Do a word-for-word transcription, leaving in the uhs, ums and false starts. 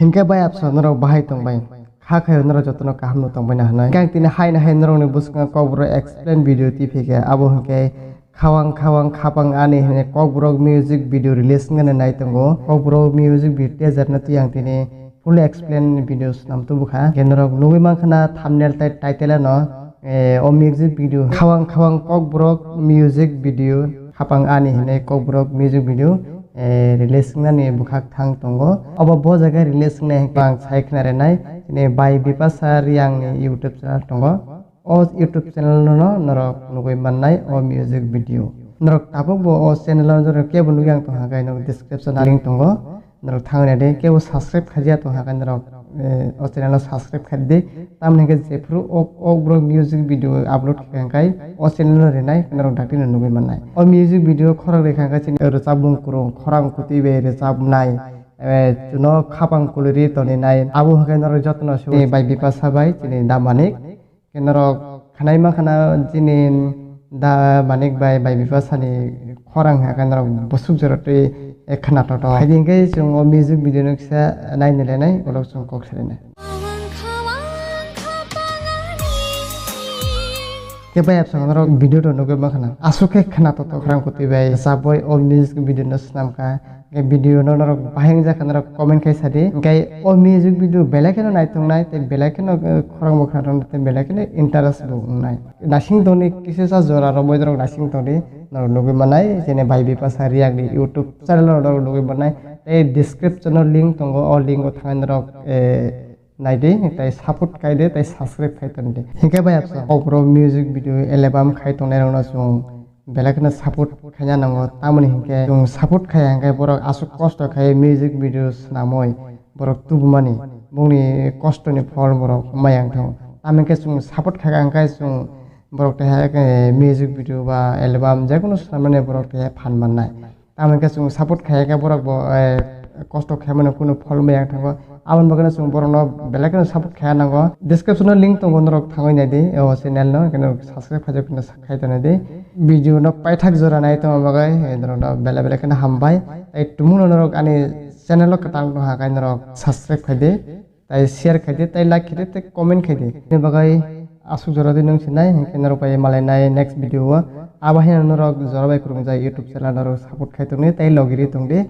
Hinkhe bai apsa norok bahai tongbai. Kha khayo norok jotono kaham no tongbai na hinwi. Hinkhe ang tini haino hai norokni bwskango kokborok explain video twi phikha. Abo hinkhe khawang khawang khapang ani hinwi kokborok music video release wngnani nai tongo. Kokborok music video teaser no twi ang tini full explain video swnam tubukha. Hinkhe norok nugwi mankha na thumbnail tei title ano, eh, o music video khawang khawang kokborok music video khapang ani hinwi kokborok music video, eh, release wngnani bwkhak thang tongo. Obo bo jaga release wngnai hinkhe ang sai khna rinai, chini Bai Bipasa Reang ni YouTube channel tongo. O YouTube channel no norok nugwi mannai o music video. Norok tabuk bo o channel o norok kebo nugwi ang tongkha khe norok description o link tongo. Norok thangwi naidi, kebo subscribe khaijak tongkha khe norok, eh, o channel o subscribe khaidi. Tamoni hinkhe jephru o, o borok music video upload khaikha khe o channel o rinai norok dakti no nugwi mannai. O music video khorang rikha khe chini rwchapmung kwrwng khorang kwtwi bai rwchapnai, eh, chuno khapang kuliri toninai. Abo hinkhe norok jotono swi Bai Bipasa bai chini Da Manik. Khe norok khnai mankha na chini Da Manik bai Bai Bipasa ni khorang hinkhe norok bwswk jora twi, eh, khna toto. Haidi hinkhe chwng o music video no kisa naini lenai, ulo chwng kok sarinai. Khe bai apsa norok video rok nugwi mankha na. Aswk khe khna toto khorang kwtwi bai rwchapwi o music video no swnamkha. Hinkhe video no norok bahai wngjakha norok comment khai sadi. Hinkhe o music video belai kheno naithoknai tei belai kheno, eh, khorang bo khna tongdi tei belai kheno interest bo wngnai. Naising tongdi kisa sa jora rok bai norok naising tongdi norok nugwi mannai chini Bai Bipasa Reang ni YouTube channel o norok nugwi mannai. Tei description o link tongo, o link o thangwi norok, eh, naidi tei support khaidi tei subscribe khai tongdi. Hinkhe bai apsa kokborok music video album khai tongnai rokno chwng belai kheno support khaina nango, tamoni hinkhe chwng support khaiya hinkhe borok aswk kosto khai music video swnamwi borok tubumani, bongni kostoni phol borok maya wngthango. Tamoni hinkhe chwng support khaikha hinkhe chwng borok tei hai khe music video ba album jekono swnamnani borok tei hai phan mannai. Tamoni hinkhe chwng support khaikha borok bo, eh, kosto khaimano kunu phol maya wngthango. Aboni bagwino chwng borokno belai kheno support khaina nango. Description o link tongo, norok thangwi naidi o channel no, hinkhe norok subscribe khaijak kheno khai tongnaidi. Video no paithak jora nai tongma bagwi, eh, norokno belai belai kheno hambai. Tei tumungno norok ani channel o kwtal wngkha khe norok subscribe khaidi, tei share khaidi, tei like khaidi, tei comment khaidi. Bini bagwi aswk jora di nwng sinai, hinkhe norok bai malainai next video o. Abo haino norok jora bai kwrwngjak YouTube channel norok support khai tongdi tei logiri tongdi.